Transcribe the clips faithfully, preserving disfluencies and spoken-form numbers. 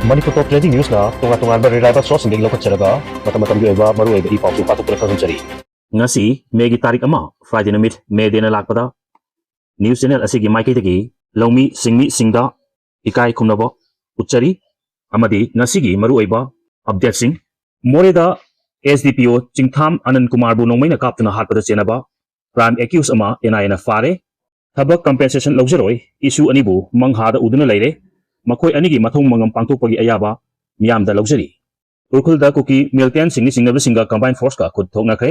ꯃꯅꯤꯄꯨꯔ ꯇꯣꯞ trending ꯅ꯭ꯌꯨꯁꯅ ꯇꯣꯉꯥꯟ ꯇꯣꯉꯥꯟꯕ reliable ꯁꯣꯔꯁꯁꯤꯡꯗꯒꯤ ꯂꯧꯈꯠꯆꯔꯒ ꯃꯇꯝ ꯃꯇꯝꯒꯤ ꯑꯣꯏꯕ ꯃꯔꯨꯑꯣꯏꯕ ꯏ ꯄꯥꯎꯁꯨ ꯄꯥꯊꯣꯛꯇꯨꯅ ꯈꯪꯍꯟꯖꯔꯤ꯫ ꯉꯁꯤ ꯃꯦꯒꯤ ꯇꯥꯔꯤꯛ ꯑꯃ, Friday ꯅꯨꯃꯤꯠ, ꯃꯦ ꯗꯦꯅ ꯂꯥꯛꯄꯗ ꯅ꯭ꯌꯨꯁ ꯆꯦꯅꯦꯜ ꯑꯁꯤꯒꯤ ꯃꯥꯏꯀꯩꯗꯒꯤ ꯂꯧꯃꯤ ꯁꯤꯡꯃꯤꯁꯤꯡꯗ ꯏꯀꯥꯏ ꯈꯨꯝꯅꯕ ꯎꯠꯆꯔꯤ꯫ ꯑꯃꯗꯤ ꯉꯁꯤꯒꯤ ꯃꯔꯨꯑꯣꯏꯕ ꯑꯞꯗꯦꯠꯁꯤꯡ꯫ ꯃꯣꯔꯦꯗ S D P O ꯆꯤꯡꯊꯥꯝ ꯑꯅꯟ ꯀꯨꯃꯥꯔꯕꯨ ꯅꯣꯡꯃꯩꯅ ꯀꯥꯞꯇꯨꯅ ꯍꯥꯠꯄꯗ ꯆꯦꯟꯅꯕ crime accused ꯑꯃ N I A ꯅ ꯐꯥꯔꯦ꯫ ꯊꯕꯛ compensation ꯂꯧꯖꯔꯣꯏ, issue ꯑꯅꯤꯕꯨ ꯃꯪꯍꯥꯗ ꯎꯗꯨꯅ ꯂꯩꯔꯦ꯫ ꯃꯈꯣꯏ ꯑꯅꯤꯒꯤ ꯃꯊꯧ ꯃꯉꯝ ꯄꯥꯡꯊꯣꯛꯄꯒꯤ ꯑꯌꯥꯕ ꯃꯤꯌꯥꯝꯗ ꯂꯧꯖꯔꯤ꯫ ꯎꯈ꯭ꯔꯨꯜꯗ ꯀꯨꯀꯤ militant ꯁꯤꯡꯅ ꯆꯤꯡꯅꯕꯁꯤꯡꯒ combined force ꯀ ꯈꯨꯠ ꯊꯣꯛꯅꯈ꯭ꯔꯦ꯫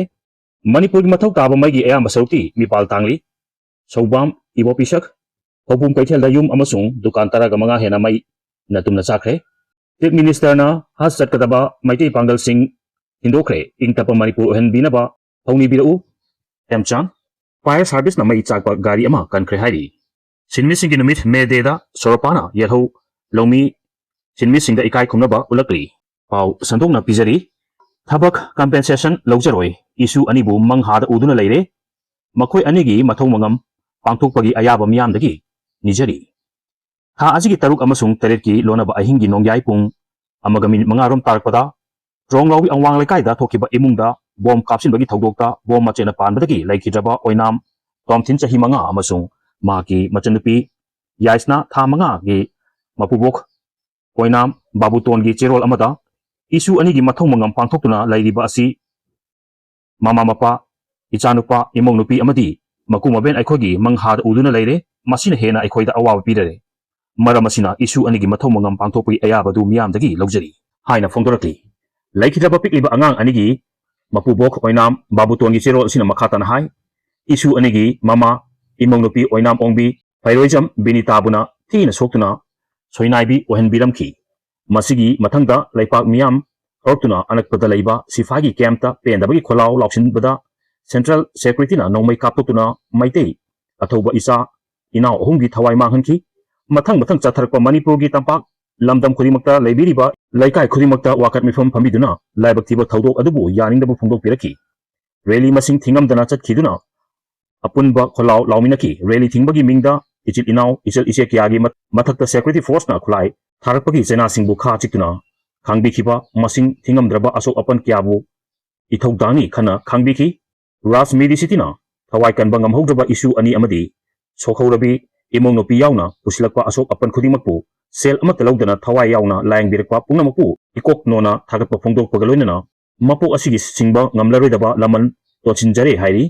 ꯃꯅꯤꯄꯨꯔꯒꯤ ꯃꯊꯧ ꯇꯥꯕ ꯃꯩꯒꯤ ꯑꯌꯥꯝꯕ ꯁꯔꯨꯛꯇꯤ ꯃꯤꯄꯥꯜ ꯇꯥꯡꯂꯤ꯫ ꯁꯧꯕꯥꯝ, ꯏꯕꯣꯄꯤꯁꯛ, ꯈꯧꯄꯨꯝ ꯀꯩꯊꯦꯜꯗ ꯌꯨꯝ ꯑꯃꯁꯨꯡ ꯗꯨꯀꯥꯟ ꯇꯔꯥꯒ ꯃꯉꯥ ꯍꯦꯟꯅ ꯃꯩꯅ ꯇꯨꯝꯅ ꯆꯥꯛꯈ꯭ꯔꯦ꯫ Chief Minister ꯅ ꯍꯖ ꯆꯠꯀꯗꯕ ꯃꯩꯇꯩ ꯄꯥꯡꯒꯜꯁꯤꯡ ꯊꯤꯟꯗꯣꯛꯈ꯭ꯔꯦ, ꯏꯪ ꯇꯞꯄ ꯃꯅꯤꯄꯨꯔ ꯑꯣꯏꯍꯟꯕꯤꯅꯕ ꯊꯧꯅꯤꯕꯤꯔꯛꯎ꯫ ꯍꯦꯝꯆꯥꯟ꯫ Fire service ꯅ ꯃꯩ ꯆꯥꯛꯄ ꯒꯥꯔꯤ ꯑꯃ ꯀꯟꯈ꯭ꯔꯦ ꯍꯥꯏꯔꯤ꯫ ꯁꯤꯟꯃꯤꯁꯤꯡꯒꯤ ꯅꯨꯃꯤꯠ, ꯃꯦ ꯗꯦꯗ ꯁꯣꯔꯣꯄꯥꯅ ꯌꯦꯜꯍꯧ ꯂꯧꯃꯤ ꯁꯤꯟꯃꯤꯁꯤꯡꯗ ꯏꯀꯥꯏ ꯈꯨꯝꯅꯕ ꯎꯠꯂꯛꯂꯤ꯫ ꯄꯥꯎ ꯁꯟꯗꯣꯛꯅ ꯄꯤꯖꯔꯤ꯫ ꯊꯕꯛ compensation ꯂꯧꯖꯔꯣꯏ, issue ꯑꯅꯤꯕꯨ ꯃꯪꯍꯥꯗ ꯎꯗꯨꯅ ꯂꯩꯔꯦ꯫ ꯃꯈꯣꯏ ꯑꯅꯤꯒꯤ ꯃꯊꯧ ꯃꯉꯝ ꯄꯥꯡꯊꯣꯛꯄꯒꯤ ꯑꯌꯥꯕ ꯃꯤꯌꯥꯝꯗꯒꯤ ꯅꯤꯖꯔꯤ꯫ ꯊꯥ ꯑꯁꯤꯒꯤ ꯇꯔꯨꯛ ꯑꯃꯁꯨꯡ ꯇꯔꯦꯠꯀꯤ ꯂꯣꯟꯅꯕ ꯑꯍꯤꯡꯒꯤ ꯅꯣꯡꯌꯥꯏ ꯄꯨꯡ ꯑꯃꯒ ꯃꯤꯅꯤꯠ ꯃꯉꯥ ꯔꯣꯝ ꯇꯥꯔꯛꯄꯗ ꯇ꯭ꯔꯣꯡꯂꯥꯎꯕꯤ ꯑꯋꯥꯡ ꯂꯩꯀꯥꯏꯗ ꯊꯣꯛꯈꯤꯕ ꯏꯃꯨꯡꯗ ꯕꯣꯝ ꯀꯥꯞꯁꯤꯟꯕꯒꯤ ꯊꯧꯗꯣꯛꯇ ꯕꯣꯝ ꯃꯆꯦꯠꯅ ꯄꯥꯟꯕꯗꯒꯤ ꯂꯩꯈꯤꯗ꯭ꯔꯕ ꯑꯣꯏꯅꯥꯝ ꯇꯣꯝꯊꯤꯟ, ꯆꯍꯤ ꯃꯉꯥ, ꯑꯃꯁꯨꯡ ꯃꯍꯥꯛꯀꯤ ꯃꯆꯟꯅꯨꯄꯤ ꯌꯥꯏꯁꯅꯥ, ꯊꯥ ꯃꯉꯥꯒꯤ ꯃꯄꯨꯕꯣꯛ ꯑꯣꯏꯅꯥꯝ ꯕꯥꯕꯨꯇꯣꯟꯒꯤ ꯆꯦꯔꯣꯜ ꯑꯃꯗ issue ꯑꯅꯤꯒꯤ ꯃꯊꯧ ꯃꯉꯝ ꯄꯥꯡꯊꯣꯛꯇꯨꯅ ꯂꯩꯔꯤꯕ ꯑꯁꯤ ꯃꯃꯥ ꯃꯄꯥ, ꯏꯆꯥꯅꯨꯄꯥ, ꯏꯃꯧ ꯅꯨꯄꯤ ꯑꯃꯗꯤ ꯃꯀꯨ ꯃꯕꯦꯟ ꯑꯩꯈꯣꯏꯒꯤ ꯃꯪꯍꯥꯗ ꯎꯗꯨꯅ ꯂꯩꯔꯦ꯫ ꯃꯁꯤꯅ ꯍꯦꯟꯅ ꯑꯩꯈꯣꯏꯗ ꯑꯋꯥꯕ ꯄꯤꯔꯔꯦ꯫ ꯃꯔꯝ ꯑꯁꯤꯅ issue ꯑꯅꯤꯒꯤ ꯃꯊꯧ ꯃꯉꯝ ꯄꯥꯡꯊꯣꯛꯄꯒꯤ ꯑꯌꯥꯕꯗꯨ ꯃꯤꯌꯥꯝꯗꯒꯤ ꯂꯧꯖꯔꯤ ꯍꯥꯏꯅ ꯐꯣꯡꯗꯣꯔꯛꯂꯤ꯫ ꯂꯩꯈꯤꯗ꯭ꯔꯕ ꯄꯤꯛꯂꯤꯕ ꯑꯉꯥꯡ ꯑꯅꯤꯒꯤ ꯃꯄꯨꯕꯣꯛ ꯑꯣꯏꯅꯥꯝ ꯕꯥꯕꯨꯇꯣꯟꯒꯤ ꯆꯦꯔꯣꯜ ꯑꯁꯤꯅ ꯃꯈꯥ ꯇꯥꯅ ꯍꯥꯏ, issue ꯑꯅꯤꯒꯤ ꯃꯃꯥ, ꯏꯃꯧ ꯅꯨꯄꯤ ꯑꯣꯏꯅꯥꯝ ꯑꯣꯡꯕꯤ ꯐꯩꯔꯣꯏꯖꯝ ꯕꯤꯅꯤꯇꯥꯕꯨꯅ ꯊꯤꯅ ꯁꯣꯛꯇꯨꯅ ꯁꯣꯏꯅꯥꯏꯕꯤ ꯑꯣꯏꯍꯟꯕꯤꯔꯝꯈꯤ꯫ ꯃꯁꯤꯒꯤ ꯃꯊꯪꯗ ꯂꯩꯄꯥꯛ ꯃꯤꯌꯥꯝ ꯍꯧꯔꯛꯇꯨꯅ ꯑꯅꯛꯄꯗ ꯂꯩꯕ ꯁꯤꯐꯥꯏꯒꯤ ꯀꯦꯝꯞꯇ ꯄꯦꯟꯗꯕꯒꯤ ꯈꯣꯜꯂꯥꯎ ꯂꯥꯎꯁꯤꯟꯕꯗ central security ꯅ ꯅꯣꯡꯃꯩ ꯀꯥꯞꯊꯣꯛꯇꯨꯅ ꯃꯩꯇꯩ ꯑꯊꯧꯕ ꯏꯆꯥ ꯏꯅꯥꯎ ꯑꯍꯨꯝꯒꯤ ꯊꯋꯥꯏ ꯃꯥꯡꯍꯟꯈꯤ꯫ ꯃꯊꯪ ꯃꯊꯪ ꯆꯠꯊꯔꯛꯄ ꯃꯅꯤꯄꯨꯔꯒꯤ ꯇꯝꯄꯥꯛ ꯂꯝꯗꯝ ꯈꯨꯗꯤꯡꯃꯛꯇ ꯂꯩꯕꯤꯔꯤꯕ ꯂꯩꯀꯥꯏ ꯈꯨꯗꯤꯡꯃꯛꯇ ꯋꯥꯀꯠ ꯃꯤꯐꯝ ꯐꯝꯕꯤꯗꯨꯅ ꯂꯥꯏꯕꯛ ꯊꯤꯕ ꯊꯧꯗꯣꯛ ꯑꯗꯨꯕꯨ ꯌꯥꯅꯤꯡꯗꯕ ꯐꯣꯡꯗꯣꯛꯄꯤꯔꯛꯈꯤ꯫ ꯔꯦꯂꯤ ꯃꯁꯤꯡ ꯊꯤꯉꯝꯗꯅ ꯆꯠꯈꯤꯗꯨꯅ ꯑꯄꯨꯟꯕ ꯈꯣꯜꯂꯥꯎ ꯂꯥꯎꯃꯤꯟꯅꯈꯤ꯫ ꯔꯦꯂꯤ ꯊꯤꯡꯕꯒꯤ ꯃꯤꯡꯗ ꯏꯆꯤꯜ ꯏꯅꯥꯎ, ꯏꯆꯜ ꯏꯆꯦ ꯀꯌꯥꯒꯤ ꯃ-, ꯃꯊꯛꯇ security force ꯅ ꯈꯨꯠꯂꯥꯏ ꯊꯥꯔꯛꯄꯒꯤ ꯆꯩꯅꯥꯁꯤꯡꯕꯨ ꯈꯥ ꯆꯤꯛꯇꯨꯅ ꯈꯥꯡꯕꯤꯈꯤꯕ ꯃꯁꯤꯡ ꯊꯤꯉꯝꯗ꯭ꯔꯕ ꯑꯁꯣꯛ ꯑꯄꯟ ꯀꯌꯥꯕꯨ ꯏꯊꯧꯗꯥꯡꯅꯤ ꯈꯟꯅ ꯈꯥꯡꯕꯤꯈꯤ꯫ ꯔꯥꯖ ꯃꯤꯗꯤ ꯁꯤꯇꯤꯅ ꯊꯋꯥꯏ ꯀꯟꯕ ꯉꯝꯍꯧꯗ꯭ꯔꯕ ꯏꯁꯨ ꯑꯅꯤ ꯑꯃꯗꯤ ꯁꯣꯛꯍꯧꯔꯕꯤ ꯏꯃꯧ ꯅꯨꯄꯤ ꯌꯥꯎꯅ ꯄꯨꯁꯤꯜꯂꯛꯄ ꯑꯁꯣꯛ ꯑꯄꯟ ꯈꯨꯗꯤꯡꯃꯛꯄꯨ ꯁꯦꯜ ꯑꯃꯠꯇ ꯂꯧꯗꯅ ꯊꯋꯥꯏ ꯌꯥꯎꯅ ꯂꯥꯌꯦꯡꯕꯤꯔꯛꯄ ꯄꯨꯝꯅꯃꯛꯄꯨ ꯏꯀꯣꯛ ꯅꯣꯟꯅ ꯊꯥꯒꯠꯄ ꯐꯣꯡꯗꯣꯛꯄꯒ ꯂꯣꯏꯅꯅ ꯃꯄꯣꯛ ꯑꯁꯤꯒꯤ ꯁꯤꯡꯕ ꯉꯝꯂꯔꯣꯏꯗꯕ ꯂꯃꯟ ꯇꯣꯟꯁꯤꯟꯖꯔꯦ ꯍꯥꯏꯔꯤ꯫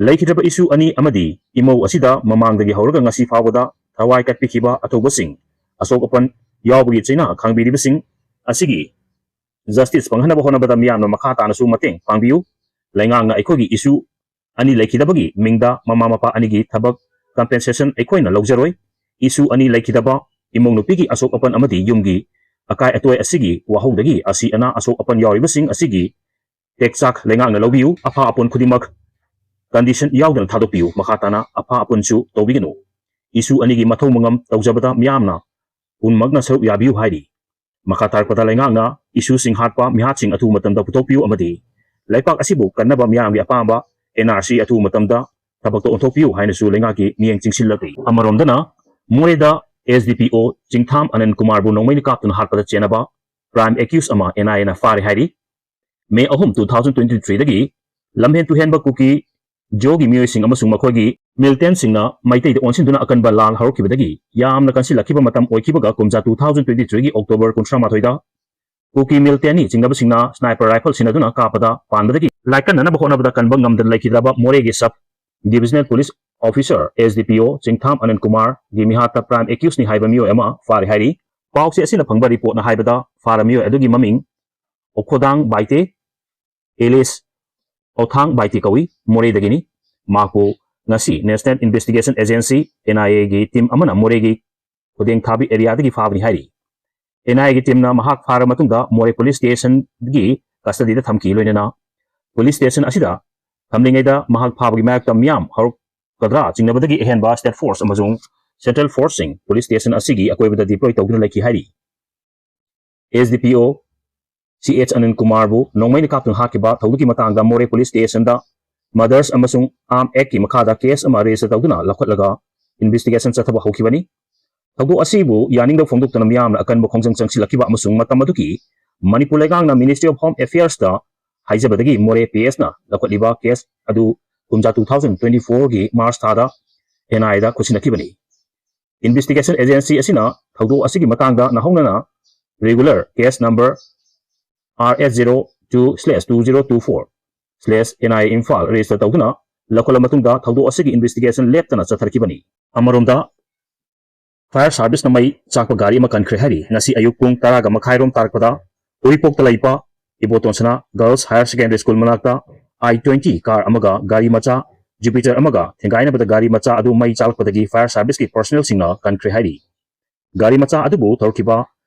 ꯂꯩꯈꯤꯗ꯭ꯔꯕ ꯏꯁꯨ ꯑꯅꯤ ꯑꯃꯗꯤ ꯏꯃꯧ ꯑꯁꯤꯗ ꯃꯃꯥꯡꯗꯒꯤ ꯍꯧꯔꯒ ꯉꯁꯤ ꯐꯥꯎꯕꯗ ꯊꯋꯥꯏ ꯀꯠꯄꯤꯈꯤꯕ ꯑꯊꯧꯕꯁꯤꯡ, ꯑꯁꯣꯛ ꯑꯄꯟ ꯌꯥꯎꯕꯒꯤ ꯆꯩꯅꯥ ꯈꯥꯡꯕꯤꯔꯤꯕꯁꯤꯡ ꯑꯁꯤꯒꯤ ꯖꯁꯇꯤꯁ ꯐꯪꯍꯟꯅꯕ ꯍꯣꯠꯅꯕꯗ ꯃꯤꯌꯥꯝꯅ ꯃꯈꯥ ꯇꯥꯅꯁꯨ ꯃꯇꯦꯡ ꯄꯥꯡꯕꯤꯌꯨ꯫ ꯂꯩꯉꯥꯛꯅ ꯑꯩꯈꯣꯏꯒꯤ ꯏꯁꯨ ꯑꯅꯤ ꯂꯩꯈꯤꯗꯕꯒꯤ ꯃꯤꯡꯗ ꯃꯃꯥ ꯃꯄꯥ ꯑꯅꯤꯒꯤ ꯊꯕꯛ ꯀꯝꯄꯦꯟꯁꯦꯁꯟ ꯑꯩꯈꯣꯏꯅ ꯂꯧꯖꯔꯣꯏ꯫ ꯏꯁꯨ ꯑꯅꯤ ꯂꯩꯈꯤꯗꯕ ꯏꯃꯧ ꯅꯨꯄꯤꯒꯤ ꯑꯁꯣꯛ ꯑꯄꯟ ꯑꯃꯗꯤ ꯌꯨꯝꯒꯤ ꯑꯀꯥꯏ ꯑꯇꯣꯏ ꯑꯁꯤꯒꯤ ꯋꯥꯍꯧꯗꯒꯤ ꯑꯁꯤ ꯑꯅꯥ ꯑꯁꯣꯛ ꯑꯄꯟ ꯌꯥꯎꯔꯤꯕꯁꯤꯡ ꯑꯁꯤꯒꯤ ꯇꯦꯛꯆꯥꯛ ꯂꯩꯉꯥꯛꯅ ꯂꯧꯕꯤꯌꯨ꯫ ꯑꯐꯥ ꯑꯄꯨꯟ ꯈꯨꯗꯤꯡꯃꯛ ꯀꯟꯗꯤꯁꯟ ꯌꯥꯎꯗꯅ ꯊꯥꯗꯣꯛꯄꯤꯌꯨ꯫ ꯃꯈꯥ ꯇꯥꯅ ꯑꯐꯥ ꯑꯄꯨꯟꯁꯨ ꯇꯧꯕꯤꯒꯅꯨ꯫ ꯏꯁꯨ ꯑꯅꯤꯒꯤ ꯃꯊꯧ ꯃꯉꯝ ꯇꯧꯖꯕꯗ ꯃꯤꯌꯥꯝꯅ ꯄꯨꯝꯅꯃꯛꯅ ꯁꯔꯨꯛ ꯌꯥꯕꯤꯌꯨ ꯍꯥꯏꯔꯤ꯫ ꯃꯈꯥ ꯇꯥꯔꯛꯄꯗ ꯂꯩꯉꯥꯛꯅ ꯏꯁꯨꯁꯤꯡ ꯍꯥꯠꯄ ꯃꯤꯍꯥꯠꯁꯤꯡ ꯑꯊꯨꯕ ꯃꯇꯝꯗ ꯄꯨꯊꯣꯛꯄꯤꯌꯨ ꯑꯃꯗꯤ ꯂꯩꯄꯥꯛ ꯑꯁꯤꯕꯨ ꯀꯟꯅꯕ ꯃꯤꯌꯥꯝꯒꯤ ꯑꯄꯥꯝꯕ ꯑꯦꯟ ꯑꯥꯔ ꯁꯤ ꯑꯊꯨꯕ ꯃꯇꯝꯗ ꯊꯕꯛꯇ ꯑꯣꯟꯊꯣꯛꯄꯤꯌꯨ ꯍꯥꯏꯅꯁꯨ ꯂꯩꯉꯥꯛꯀꯤ ꯃꯤꯠꯌꯦꯡ ꯆꯤꯡꯁꯤꯜꯂꯛꯂꯤ꯫ ꯑꯃꯔꯣꯝꯗꯅ ꯃꯣꯔꯦꯗ ꯑꯦꯁ D P O Chingtham ꯑꯅꯟ ꯀꯨꯃꯥꯔꯕꯨ ꯅꯣꯡꯃꯩꯅ ꯀꯥꯞꯇꯨꯅ ꯍꯥꯠꯄꯗ ꯆꯦꯟꯅꯕ prime ꯑꯦꯀ꯭ꯌꯨꯁ ꯑꯃ ꯑꯦꯟ ꯑꯥꯏ ꯑꯦꯅ ꯐꯥꯔꯦ ꯍꯥꯏꯔꯤ꯫ ꯃꯦ ꯑꯍꯨꯝ, two thousand twenty three ꯗꯒꯤ ꯂꯝꯍꯦꯟ ꯇꯨꯍꯦꯟꯕ ꯀꯨꯀꯤ ꯖꯣꯒꯤ ꯃꯤꯑꯣꯏꯁꯤꯡ ꯑꯃꯁꯨꯡ ꯃꯈꯣꯏꯒꯤ ꯃꯤꯂꯤꯇꯦꯟꯁꯤꯡꯅ ꯃꯩꯇꯩꯗ ꯑꯣꯟꯁꯤꯟꯗꯨꯅ ꯑꯀꯟꯕ ꯂꯥꯜ ꯍꯧꯔꯛꯈꯤꯕꯗꯒꯤ ꯌꯥꯝꯅ ꯀꯟꯁꯤꯜꯂꯛꯈꯤꯕ ꯃꯇꯝ ꯑꯣꯏꯈꯤꯕꯒ ꯀꯨꯝꯖꯥ two thousand twenty three ꯒꯤ ꯑꯣꯛꯇꯣꯕꯔ ꯀꯨꯟꯊ꯭ꯔꯥ ꯃꯥꯊꯣꯏꯗ ꯀꯨꯀꯤ ꯃꯤꯂꯤꯇꯦꯟꯅꯤ ꯆꯤꯡꯅꯕꯁꯤꯡꯅ ꯁ꯭ꯅꯥꯏꯄꯔ ꯔꯥꯏꯐꯜ ꯁꯤꯟꯅꯗꯨꯅ ꯀꯥꯞꯄꯗ ꯄꯥꯟꯕꯗꯒꯤ ꯂꯥꯏꯀꯠꯅꯅꯕ ꯍꯣꯠꯅꯕꯗ ꯀꯟꯕ ꯉꯝꯗꯅ ꯂꯩꯈꯤꯗ꯭ꯔꯕ ꯃꯣꯔꯦꯒꯤ sub divisional police officer, S D P O, Chingtham ꯑꯅꯟ ꯀꯨꯃꯥꯔꯒꯤ ꯃꯤꯍꯥꯠꯇ prime ꯑꯦꯀ꯭ꯌꯨꯁꯅꯤ ꯍꯥꯏꯕ ꯃꯤꯑꯣꯏ ꯑꯃ ꯐꯥꯔꯦ ꯍꯥꯏꯔꯤ꯫ ꯄꯥꯎꯆꯦ ꯑꯁꯤꯅ ꯐꯪꯕ ꯔꯤꯄꯣꯔꯠꯅ ꯍꯥꯏꯕꯗ ꯐꯥꯔꯕ ꯃꯤꯑꯣꯏ ꯑꯗꯨꯒꯤ ꯃꯃꯤꯡ ꯑꯣꯈꯣꯗꯥꯡ ꯕꯥꯏꯇꯦ, ꯑꯦꯂꯤꯁ ꯑꯣꯊꯥꯡ ꯕꯥꯏꯇꯦ ꯀꯧꯏ, ꯃꯣꯔꯦꯗꯒꯤꯅꯤ꯫ ꯃꯍꯥꯛꯄꯨ ꯉꯁꯤ National Investigation Agency, N I A ꯒꯤ ꯇꯤꯝ ꯑꯃꯅ ꯃꯣꯔꯦꯒꯤ ꯈꯨꯗꯦꯡ ꯊꯥꯕꯤ ꯑꯦꯔꯤꯌꯥꯗꯒꯤ ꯐꯥꯕꯅꯤ ꯍꯥꯏꯔꯤ꯫ ꯑꯦꯟ ꯑꯥꯏ ꯑꯦꯒꯤ ꯇꯤꯝꯅ ꯃꯍꯥꯛ ꯐꯥꯔꯕ ꯃꯇꯨꯡꯗ ꯃꯣꯔꯦ ꯄꯨꯂꯤꯁ ꯁ꯭ꯇꯦꯁꯟꯒꯤ ꯀꯁꯇꯗꯤꯗ ꯊꯝꯈꯤ꯫ ꯂꯣꯏꯅꯅ ꯄꯨꯂꯤꯁ ꯁ꯭ꯇꯦꯁꯟ ꯑꯁꯤꯗ ꯊꯝꯂꯤꯉꯩꯗ ꯃꯍꯥꯛ ꯐꯥꯕꯒꯤ ꯃꯥꯌꯣꯛꯇ ꯃꯤꯌꯥꯝ ꯍꯧꯔꯛꯀꯗ꯭ꯔꯥ ꯆꯤꯡꯅꯕꯗꯒꯤ ꯑꯍꯦꯟꯕ ꯁ꯭ꯇꯦꯠ ꯐꯣꯔꯁ ꯑꯃꯁꯨꯡ ꯁꯦꯟꯇ꯭ꯔꯦꯜ ꯐꯣꯔꯁꯁꯤꯡ ꯄꯨꯂꯤꯁ ꯁ꯭ꯇꯦꯁꯟ ꯑꯁꯤꯒꯤ ꯑꯀꯣꯏꯕꯗ ꯗꯤꯄ꯭ꯂꯣꯏ ꯇꯧꯗꯨꯅ ꯂꯩꯈꯤ ꯍꯥꯏꯔꯤ꯫ ꯑꯦꯁ ꯗꯤ ꯄꯤ ꯑꯣ ꯁꯤ ꯑꯦꯆ ꯑꯅꯟ ꯀꯨꯃꯥꯔꯕꯨ ꯅꯣꯡꯃꯩꯅ ꯀꯥꯞꯇꯨꯅ ꯍꯥꯠꯈꯤꯕ ꯊꯧꯗꯣꯛꯀꯤ ꯃꯇꯥꯡꯗ ꯃꯣꯔꯦ ꯄꯨꯂꯤꯁ ꯁ꯭ꯇꯦꯁꯟꯗ ꯃꯔꯗꯔꯁ ꯑꯃꯁꯨꯡ ꯑꯥꯔꯝ ꯑꯦꯛꯀꯤ ꯃꯈꯥꯗ ꯀꯦꯁ ꯑꯃ ꯔꯦꯖꯤꯁꯇꯔ ꯇꯧꯗꯨꯅ ꯂꯧꯈꯠꯂꯒ ꯏꯟꯚꯦꯁꯇꯤꯒꯦꯁꯟ ꯆꯠꯊꯕ ꯍꯧꯈꯤꯕꯅꯤ꯫ ꯊꯧꯗꯣꯛ ꯑꯁꯤꯕꯨ ꯌꯥꯅꯤꯡꯗꯕ ꯐꯣꯡꯗꯣꯛꯇꯨꯅ ꯃꯤꯌꯥꯝꯅ ꯑꯀꯟꯕ ꯈꯣꯡꯖꯪ ꯆꯪꯁꯤꯜꯂꯛꯈꯤꯕ ꯑꯃꯁꯨꯡ ꯃꯇꯝ ꯑꯗꯨꯒꯤ ꯃꯅꯤꯄꯨꯔ ꯂꯩꯉꯥꯛꯅ Ministry of Home Affairs ꯇ ꯍꯥꯏꯖꯕꯗꯒꯤ ꯃꯣꯔꯦ P S ꯅ ꯂꯧꯈꯠꯂꯤꯕ case ꯑꯗꯨ ꯀꯨꯝꯖꯥ two thousand twenty four ꯒꯤ March ꯊꯥꯗ N I A the ꯈꯨꯠꯁꯤꯟꯅꯈꯤꯕꯅꯤ꯫ Investigation agency ꯑꯁꯤꯅ ꯊꯧꯗꯣꯛ ꯑꯁꯤꯒꯤ ꯃꯇꯥꯡꯗ ꯅꯧꯍꯧꯅꯅ regular case number R S zero two slash two zero two four slash N I A Imphal register ꯇꯧꯗꯨꯅ ꯂꯧꯈꯠꯂꯕ ꯃꯇꯨꯡꯗ ꯊꯧꯗꯣꯛ ꯑꯁꯤꯒꯤ investigation ꯂꯦꯞꯇꯅ ꯆꯠꯊꯔꯛꯈꯤꯕꯅꯤ꯫ ꯑꯃꯔꯣꯝꯗ, fire service ꯅ ꯃꯩ ꯆꯥꯛꯄ ꯒꯥꯔꯤ ꯑꯃ ꯀꯟꯈ꯭ꯔꯦ ꯍꯥꯏꯔꯤ꯫ ꯉꯁꯤ ꯑꯌꯨꯛ ꯄꯨꯡ ꯇꯔꯥꯒ ꯃꯈꯥꯏꯔꯣꯝ ꯇꯥꯔꯛꯄꯗ ꯎꯔꯤꯄꯣꯛꯇ ꯂꯩꯕ ꯏꯕꯣꯇꯣꯟ ꯁꯅꯥ Girls Higher Secondary School ꯃꯅꯥꯛꯇ I twenty car ꯑꯃꯒ ꯒꯥꯔꯤ ꯃꯆꯥ Jupiter ꯑꯃꯒ ꯊꯦꯡꯒꯥꯏꯅꯕꯗ ꯒꯥꯔꯤ ꯃꯆꯥ ꯑꯗꯨ ꯃꯩ ꯆꯥꯛꯂꯛꯄꯗꯒꯤ fire service ꯀꯤ personnel ꯁꯤꯡꯅ ꯀꯟꯈ꯭ꯔꯦ ꯍꯥꯏꯔꯤ꯫ ꯒꯥꯔꯤ ꯃꯆꯥ ꯑꯗꯨꯕꯨ ꯊꯧꯔꯛꯈꯤꯕ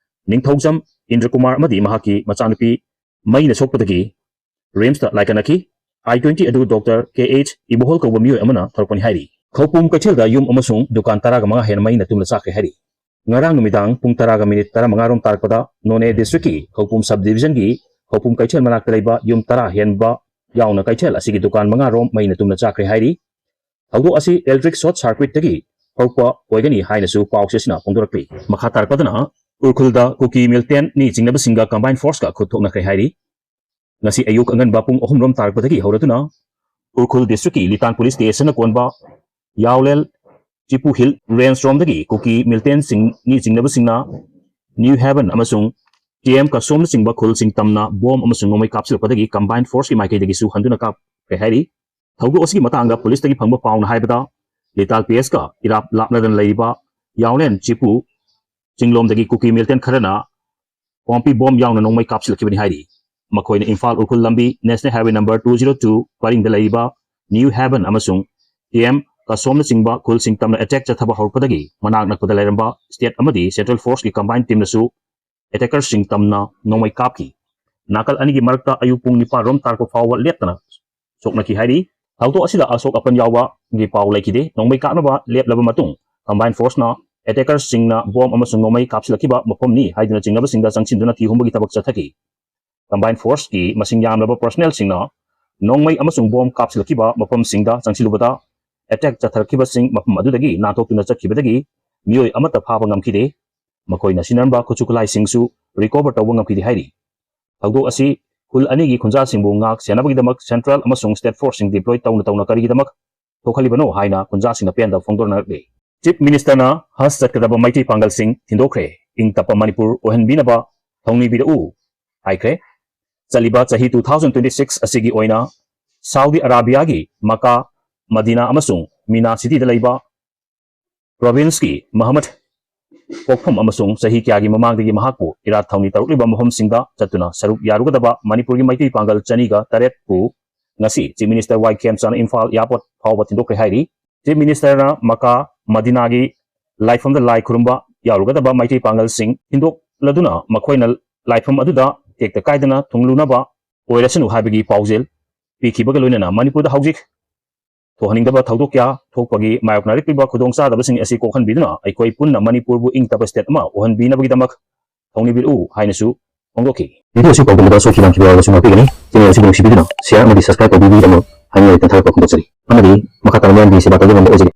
ꯅꯤꯡꯊꯧꯖꯝ ꯏꯟꯗ꯭ꯔꯀꯨꯃꯥꯔ ꯑꯃꯗꯤ ꯃꯍꯥꯛꯀꯤ ꯃꯆꯥꯅꯨꯄꯤ ꯃꯩꯅ ꯁꯣꯛꯄꯗꯒꯤ RIMS ꯇ ꯂꯥꯏꯀꯠꯅꯈꯤ꯫ I twenty ꯑꯗꯨ Doctor K H ꯏꯕꯣꯍꯣꯜ ꯀꯧꯕ ꯃꯤꯑꯣꯏ ꯑꯃꯅ ꯊꯧꯔꯛꯄꯅꯤ ꯍꯥꯏꯔꯤ꯫ ꯈꯧꯄꯨꯝ ꯀꯩꯊꯦꯜꯗ ꯌꯨꯝ ꯑꯃꯁꯨꯡ ꯗꯨꯀꯥꯟ ꯇꯔꯥꯒ ꯃꯉꯥ ꯍꯦꯟꯅ ꯃꯩꯅ ꯇꯨꯝꯅ ꯆꯥꯛꯈ꯭ꯔꯦ ꯍꯥꯏꯔꯤ꯫ ꯉꯔꯥꯡ ꯅꯨꯃꯤꯗꯥꯡ ꯄꯨꯡ ꯇꯔꯥꯒ ꯃꯤꯅꯤꯠ ꯇꯔꯥꯃꯉꯥ ꯔꯣꯝ ꯇꯥꯔꯛꯄꯗ ꯅꯣꯅꯦ district ꯀꯤ ꯈꯧꯄꯨꯝ sub division ꯒꯤ ꯈꯧꯄꯨꯝ ꯀꯩꯊꯦꯜ ꯃꯅꯥꯛꯇ ꯂꯩꯕ ꯌꯨꯝ ꯇꯔꯥ ꯍꯦꯟꯕ ꯌꯥꯎꯅ ꯀꯩꯊꯦꯜ ꯑꯁꯤꯒꯤ ꯗꯨꯀꯥꯟ ꯃꯉꯥ ꯔꯣꯝ ꯃꯩꯅ ꯇꯨꯝꯅ ꯆꯥꯛꯈ꯭ꯔꯦ ꯍꯥꯏꯔꯤ꯫ ꯊꯧꯗꯣꯛ ꯑꯁꯤ electric short circuit ꯇꯒꯤ ꯍꯧꯔꯛꯄ ꯑꯣꯏꯒꯅꯤ ꯍꯥꯏꯅꯁꯨ ꯄꯥꯎ ꯆꯦꯁꯤꯅ ꯐꯣꯡꯗꯣꯔꯛꯂꯤ꯫ ꯃꯈꯥ ꯇꯥꯔꯛꯄꯗꯅ ꯎꯔꯈꯨꯜꯗ ꯀꯨꯀꯤ militant ꯅꯤ ꯆꯤꯡꯅꯕꯁꯤꯡꯒ combined force ꯀ ꯈꯨꯠ ꯊꯣꯛꯅꯈ꯭ꯔꯦ ꯍꯥꯏꯔꯤ꯫ ꯉꯁꯤ ꯑꯌꯨꯛ ꯑꯉꯟꯕ ꯄꯨꯡ ꯑꯍꯨꯝ ꯔꯣꯝ ꯇꯥꯔꯛꯄꯗꯒꯤ ꯍꯧꯔꯗꯨꯅ ꯎꯔꯈꯨꯜ district ꯀꯤ ꯂꯤꯇꯥꯟ police station ꯅ ꯀꯣꯟꯕ ꯌꯥꯎꯂꯦꯜ ꯆꯤꯄꯨ ꯍꯤꯜ range ꯔꯣꯝꯗꯒꯤ ꯀꯨꯀꯤ militant ꯁꯤꯡ ꯅꯤ ꯆꯤꯡꯅꯕꯁꯤꯡꯅ New Haven ꯑꯃꯁꯨꯡ T M ꯀꯁꯣꯝꯅꯆꯤꯡꯕ ꯈꯨꯜꯁꯤꯡ ꯇꯝꯅ bomb ꯑꯃꯁꯨꯡ ꯅꯣꯡꯃꯩ ꯀꯥꯞꯁꯤꯜꯂꯛꯄꯗꯒꯤ combined force ꯀꯤ ꯃꯥꯏꯀꯩꯗꯒꯤꯁꯨ ꯍꯟꯗꯨꯅ ꯀꯥꯞꯈ꯭ꯔꯦ ꯍꯥꯏꯔꯤ꯫ ꯊꯧꯗꯣꯛ ꯑꯁꯤꯒꯤ ꯃꯇꯥꯡꯗ police ꯇꯒꯤ ꯐꯪꯕ ꯄꯥꯎꯅ ꯍꯥꯏꯕꯗ, ꯂꯤꯇꯥꯜ P S ꯀ ꯏꯔꯥꯞ ꯂꯥꯞꯅꯗꯅ ꯂꯩꯔꯤꯕ ꯌꯥꯎꯂꯦꯟ ꯆꯤꯄꯨ ꯆꯤꯡꯂꯣꯝꯗꯒꯤ ꯀꯨꯀꯤ militant ꯈꯔꯅ ꯄꯣꯝꯄꯤ bomb ꯌꯥꯎꯅ ꯅꯣꯡꯃꯩ ꯀꯥꯞꯁꯤꯜꯂꯛꯈꯤꯕꯅꯤ ꯍꯥꯏꯔꯤ꯫ ꯃꯈꯣꯏꯅ ꯏꯝꯐꯥꯜ ꯎꯈ꯭ꯔꯨꯜ ꯂꯝꯕꯤ National Highway number two zero two ꯄꯔꯤꯡꯗ ꯂꯩꯔꯤꯕ New Haven ꯑꯃꯁꯨꯡ T M ꯀꯁꯣꯝꯅꯆꯤꯡꯕ ꯈꯨꯜꯁꯤꯡ ꯇꯝꯅ attack ꯆꯠꯊꯕ ꯍꯧꯔꯛꯄꯗꯒꯤ ꯃꯅꯥꯛ ꯅꯛꯄꯗ ꯂꯩꯔꯝꯕ state ꯑꯃꯗꯤ central force ꯀꯤ combined team ꯅꯁꯨ attacker ꯁꯤꯡ ꯇꯝꯅ ꯅꯣꯡꯃꯩ ꯀꯥꯞꯈꯤ꯫ ꯅꯥꯀꯜ ꯑꯅꯤꯒꯤ ꯃꯔꯛꯇ ꯑꯌꯨꯛ ꯄꯨꯡ ꯅꯤꯄꯥꯟ ꯔꯣꯝ ꯇꯥꯔꯛꯄ ꯐꯥꯎꯕ ꯂꯦꯞꯇꯅ ꯁꯣꯛꯅꯈꯤ ꯍꯥꯏꯔꯤ꯫ ꯊꯧꯗꯣꯛ ꯑꯁꯤꯗ ꯑꯁꯣꯛ ꯑꯄꯟ ꯌꯥꯎꯕꯒꯤ ꯄꯥꯎ ꯂꯩꯈꯤꯗꯦ꯫ ꯅꯣꯡꯃꯩ ꯀꯥꯞꯅꯕ ꯂꯦꯞꯂꯕ ꯃꯇꯨꯡ, combined force ꯅ attacker ꯁꯤꯡꯅ bomb ꯑꯃꯁꯨꯡ ꯅꯣꯡꯃꯩ ꯀꯥꯞꯁꯤꯜꯂꯛꯈꯤꯕ ꯃꯐꯝꯅꯤ ꯍꯥꯏꯗꯨꯅ ꯆꯤꯡꯅꯕꯁꯤꯡꯗ ꯆꯪꯁꯤꯟꯗꯨꯅ ꯊꯤ ꯍꯨꯝꯕꯒꯤ ꯊꯕꯛ ꯆꯠꯊꯈꯤ꯫ Combined force ꯀꯤ ꯃꯁꯤꯡ ꯌꯥꯝꯂꯕ personnel ꯁꯤꯡꯅ ꯅꯣꯡꯃꯩ ꯑꯃꯁꯨꯡ bomb ꯀꯥꯞꯁꯤꯜꯂꯛꯈꯤꯕ ꯃꯐꯝꯁꯤꯡꯗ ꯆꯪꯁꯤꯜꯂꯨꯕꯗ, attack ꯆꯠꯊꯔꯛꯈꯤꯕꯁꯤꯡ ꯃꯐꯝ ꯑꯗꯨꯗꯒꯤ ꯅꯥꯟꯊꯣꯛꯇꯨꯅ ꯆꯠꯈꯤꯕꯗꯒꯤ ꯃꯤꯑꯣꯏ ꯑꯃꯠꯇ ꯐꯥꯕ ꯉꯝꯈꯤꯗꯦ꯫ ꯃꯈꯣꯏꯅ ꯁꯤꯖꯤꯟꯅꯔꯝꯕ ꯈꯨꯠꯁꯨ ꯈꯨꯠꯂꯥꯏꯁꯤꯡꯁꯨ recover ꯇꯧꯕ ꯉꯝꯈꯤꯗꯦ ꯍꯥꯏꯔꯤ꯫ ꯊꯧꯗꯣꯛ ꯑꯁꯤ ꯈꯨꯜ ꯑꯅꯤꯒꯤ ꯈꯨꯟꯖꯥꯁꯤꯡꯕꯨ ꯉꯥꯛ ꯁꯦꯟꯅꯕꯒꯤꯗꯃꯛ central ꯑꯃꯁꯨꯡ state forceꯁꯤꯡ deploy ꯇꯧꯅ ꯇꯧꯅ ꯀꯔꯤꯒꯤꯗꯃꯛ ꯊꯣꯛꯍꯜꯂꯤꯕꯅꯣ ꯍꯥꯏꯅ ꯈꯨꯟꯖꯥꯁꯤꯡꯅ ꯄꯦꯟꯗꯕ ꯐꯣꯡꯗꯣꯛꯅꯔꯛꯂꯤ꯫ Chief Ministerꯅ ꯍꯖ ꯆꯠꯀꯗꯕ ꯃꯩꯇꯩ ꯄꯥꯡꯒꯜꯁꯤꯡ ꯊꯤꯟꯗꯣꯛꯈ꯭ꯔꯦ, ꯏꯪ ꯇꯞꯄ ꯃꯅꯤꯄꯨꯔ ꯑꯣꯏꯍꯟꯕꯤꯅꯕ ꯊꯧꯅꯤꯕꯤꯔꯛꯎ ꯍꯥꯏꯈ꯭ꯔꯦ꯫ ꯆꯠꯂꯤꯕ ꯆꯍꯤ two thousand twenty six ꯑꯁꯤꯒꯤ ꯑꯣꯏꯅ ꯁꯥꯎꯗꯤ ꯑꯔꯥꯕꯤꯌꯥꯒꯤ ꯃꯀꯥ, ꯃꯗꯤꯅꯥ ꯑꯃꯁꯨꯡ ꯃꯤꯅꯥ ꯁꯤꯇꯤꯗ ꯂꯩꯕ ꯄ꯭ꯔꯣꯚꯤꯟꯁꯀꯤ ꯃꯍꯃꯗ ꯄꯣꯛꯐꯝ ꯑꯃꯁꯨꯡ ꯆꯍꯤ ꯀꯌꯥꯒꯤ ꯃꯃꯥꯡꯗꯒꯤ ꯃꯍꯥꯛꯄꯨ ꯏꯔꯥꯠ ꯊꯧꯅꯤ ꯇꯧꯔꯛꯂꯤꯕ ꯃꯐꯝꯁꯤꯡꯗ ꯆꯠꯇꯨꯅ ꯁꯔꯨꯛ ꯌꯥꯔꯨꯒꯗꯕ ꯃꯅꯤꯄꯨꯔꯒꯤ ꯃꯩꯇꯩ ꯄꯥꯡꯒꯜ ꯆꯅꯤꯒ ꯇꯔꯦꯠꯄꯨ ꯉꯁꯤ Chief Minister ꯋꯥꯏ ꯈꯦꯝꯆꯥꯟꯅ ꯏꯝꯐꯥꯜ airport ꯐꯥꯎꯕ ꯊꯤꯟꯗꯣꯛꯈ꯭ꯔꯦ ꯍꯥꯏꯔꯤ꯫ Chief Ministerꯅ ꯃꯀꯥ ꯃꯗꯤꯅꯥꯒꯤ ꯂꯥꯏꯐꯝꯗ ꯂꯥꯏ ꯈꯨꯔꯨꯝꯕ ꯌꯥꯎꯔꯨꯒꯗꯕ ꯃꯩꯇꯩ ꯄꯥꯡꯒꯜꯁꯤꯡ ꯊꯤꯟꯗꯣꯛꯂꯗꯨꯅ ꯃꯈꯣꯏꯅ ꯂꯥꯏꯐꯝ ꯑꯗꯨꯗ ꯇꯦꯛꯇ ꯀꯥꯏꯗꯅ ꯊꯨꯡꯂꯨꯅꯕ ꯑꯣꯏꯔꯁꯅꯨ ꯍꯥꯏꯕꯒꯤ ꯄꯥꯎꯖꯦꯜ ꯄꯤꯈꯤꯕꯒ ꯂꯣꯏꯅꯅ ꯃꯅꯤꯄꯨꯔꯗ ꯍꯧꯖꯤꯛ ꯊꯣꯛꯍꯟꯅꯤꯡꯗꯕ ꯊꯧꯗꯣꯛ ꯀꯌꯥ ꯊꯣꯛꯄꯒꯤ ꯃꯥꯌꯣꯛꯅꯔꯛꯂꯤꯕ ꯈꯨꯗꯣꯡꯆꯥꯗꯕꯁꯤꯡ ꯑꯁꯤ ꯀꯣꯛꯍꯟꯕꯤꯗꯨꯅ ꯑꯩꯈꯣꯏ ꯄꯨꯟꯅ ꯃꯅꯤꯄꯨꯔꯕꯨ ꯏꯪ ꯇꯞꯄ state ꯑꯃ ꯑꯣꯏꯍꯟꯕꯤꯅꯕꯒꯤꯗꯃꯛ ꯊꯧꯅꯤꯕꯤꯔꯛꯎ ꯍꯥꯏꯅꯁꯨ ꯐꯣꯡꯗꯣꯛꯈꯤ꯫ Video ꯑꯁꯤ ꯄꯥꯎꯗꯝꯕꯗ ꯁꯣꯏꯈꯤꯕ ꯂꯥꯟꯈꯤꯕ ꯌꯥꯎꯔꯕꯁꯨ ꯉꯥꯛꯄꯤꯒꯅꯤ꯫ Channel ꯑꯁꯤꯕꯨ ꯅꯨꯡꯁꯤꯕꯤꯗꯨꯅ share ꯑꯃꯗꯤ subscribe ꯇꯧꯕꯤꯕꯒꯤꯗꯃꯛ ꯍꯥꯏꯅꯤꯡꯉꯥꯏ ꯇꯦꯟꯊꯔꯛꯄ ꯐꯣꯡꯗꯣꯛꯆꯔꯤ꯫ ꯑꯃꯗꯤ ꯃꯈꯥ ꯇꯥꯅ ꯃꯌꯥꯝꯒꯤ ꯁꯦꯕꯥ ꯇꯧꯕ ꯉꯝꯕ ꯑꯣꯏꯖꯒꯦ꯫